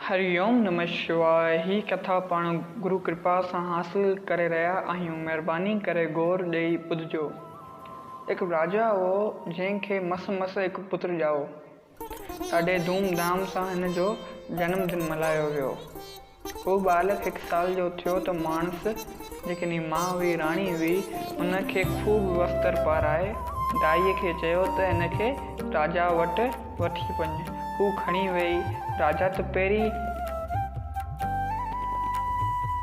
هري اوم نمه شواء هي ڪٿا پاڻ گرو ڪرپا سان حاصل ڪري رهيا آهيون مهرباني ڪري غور ڏئي ٻڌجو. هڪ راجا هو جنهن کي مس مس هڪ پتر ڄائو. ڏاڍي ڌوم ڌام سان هن جو جنم دن ملهايو ويو. هو ٻالڪ هڪ سال جو ٿيو ته ماڻس، جيڪا هن جي ماء هئي، راڻي هئي، هن کي خوب وستر پارائي، دائيء کي چيو ته هن کي راجا وٽ وٺي وڃ. هوء کڻي ويئي. راجا ته پهرين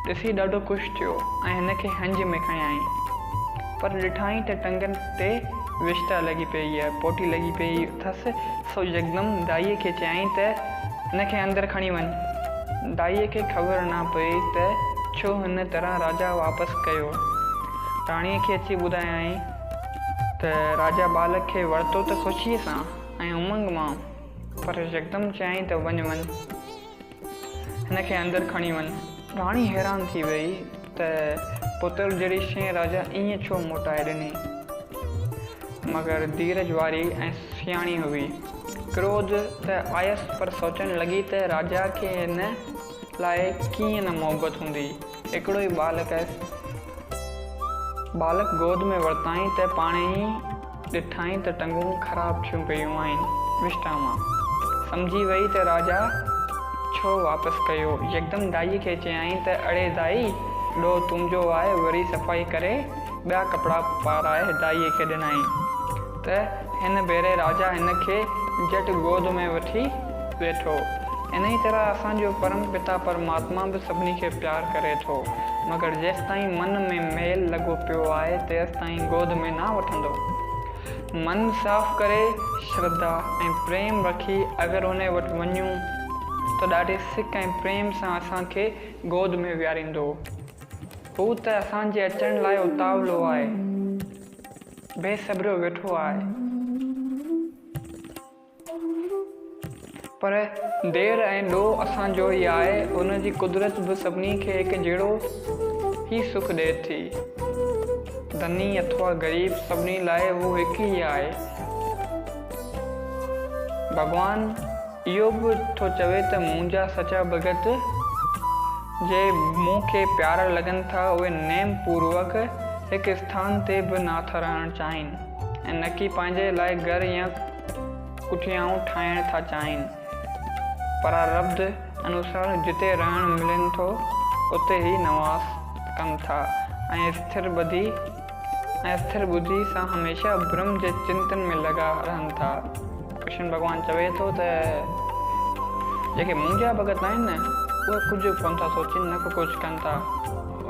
ڏسي ڏاڍو خوش ٿيو ۽ هن کي هنج ۾ کنيائين. پر ڏٺائين ته ٽنگن تي وشتا لڳي پيئي آهي، پوٽي لڳي پيئي اٿس، سو يڪدم دائيء کي چيائين ته هن کي اندر کڻي وڃ. دائيء کي خبر نه پئي ته ڇو هن طرح راجا واپس ڪيو. راڻيء کي اچي ٻڌايائين ته راجا ٻالڪ کي ورتو ته خوشيء سان ۽ امنگ مان، پر يڪدم چيائين ته وڃ وڃ، هن کي اندر کڻي وڃ. راڻي حيران ٿي ويئي ته پتر جهڙي شيء راجا ائين ڇو موٽائي ڏني. مگر ڌيرج واري ۽ سياڻي هئي. ڪروڌ ته آيس پر سوچڻ لڳي ته راجا کي هن لاء ڪيئن نه محبت هوندي. هڪڙو ئي ٻالڪ هيس. ٻالڪ گود ۾ ورتائين ته پاڻيهي ڏٺائين ته ٽنگون خراب ٿيون پيون آهن وشٽا مان. سمجهي ويئي ته راجا ڇو واپس ڪيو. يڪدم دائيء کي چيائين ته اڙي دائي، ڏوهه تنهنجو آهي، وري صفائي ڪري ٻيا ڪپڙا پارائي دائيء کي ڏنائين ته هن ڀيري راجا هن کي جهٽ گود ۾ وٺي ويٺو. انهيء طرح اسان جو پرم پتا پرماتما به سڀني کي پيار ڪري ٿو، مگر جيستائين من ۾ ميل لڳو پيو آهي، تيستائين گود ۾ نه وٺندو. من صاف ڪري، شرڌا ۽ پريم رکي اگر ان وٽ وڃون ته ڏاڍي سڪ ۽ پريم سان اسان کي گود ۾ ويهاريندو. هو ته اسان جي اچڻ لاء اتاولو آهي. بي صبريو ويٺو آهي. پر دير ۽ ڏوهه اسان جو ئي آهي. هن جي قدرت به سڀني کي هڪ جهڙو ئي سک ڏئي ٿي. ڌني اٿوا غريب سڀني لاء هو هڪ ئي آهي. ڀڳوان اهو به ٿو چوي ته منهنجا سچا ڀڳت جي مون کي پيارا لڳن ٿا اهي نيم پوروڪ هڪ اسٿان تي به نه ٿا رهڻ چاهين ۽ نڪي پنهنجي لاء گهر يا ڪٺيائون ٺاهڻ ٿا چاهين. پراربڌ انوسار جتي رهڻ ملين ٿو اتي ئي نواس ڪن ٿا ۽ اسٿر ٻڌي ۽ اسٿر ٻڌي سان هميشه برهم جي چنتن ۾ لڳا رهن ٿا. ڪرشن ڀڳوان چوي ٿو ته جيڪي منهنجا ڀڳت آهن نه اهي ڪجهه ڪونه ٿا سوچين نه ڪو ڪجهه ڪن ٿا.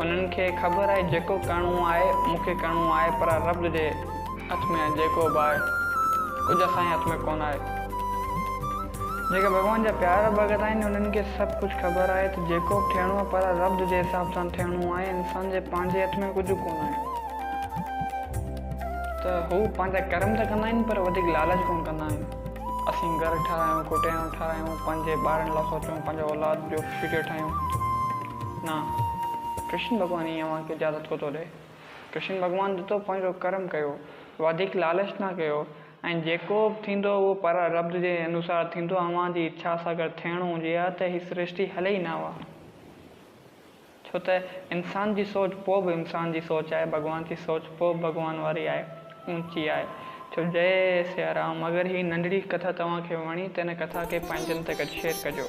انهن کي خبر آهي جيڪو ڪرڻو آهي مون کي ڪرڻو آهي پر رب جي هٿ ۾ آهي جيڪو به آهي ڪجهه اسان جي هٿ ۾ ڪونه آهي. جيڪي ڀڳوان جا پيارا ڀڳت آهن انهن کي سڀ ڪجهه خبر آهي ته جيڪو به ٿيڻو آهي پر رب جي حساب سان ٿيڻو آهي انسان جي پنهنجي هٿ ۾ ڪجهه ڪونه آهي. ته هو پنهنجا ڪرم ته ڪندا آهن پر وڌيڪ لالچ ڪونه ڪندا آهن. اسين گهر ٺهرايون، ڪوٺيون ٺهرايون، پنهنجي ٻارن لاء سوچون، پنهنجي اولاد جو فيوچر ٺاهيون. نه، ڪرشن ڀڳوان ائين اوهان کي اجازت ڪو ٿو ڏئي. ڪرشن ڀڳوان ڏتو پنهنجو ڪرم ڪيو، وڌيڪ لالچ نه ڪيو ۽ جيڪو به ٿيندو اهو پراربڌ جي انوسار ٿيندو، اوهان جي اڇا سان اگر ٿيڻو هجي ها ته هي سرشٽي هلي ئي نه ها. ڇو ته انسان جي سوچ پوء به انسان جي سوچ آهي، ڀڳوان جي سوچ پوء به ڀڳوان واري آهي، اونچي آهي. چئو جئي سيارام. اگر هي ننڍڙي ڪٿا توهان کي وڻي ته هن ڪٿا کي پنهنجن تي گڏ شيئر ڪجو.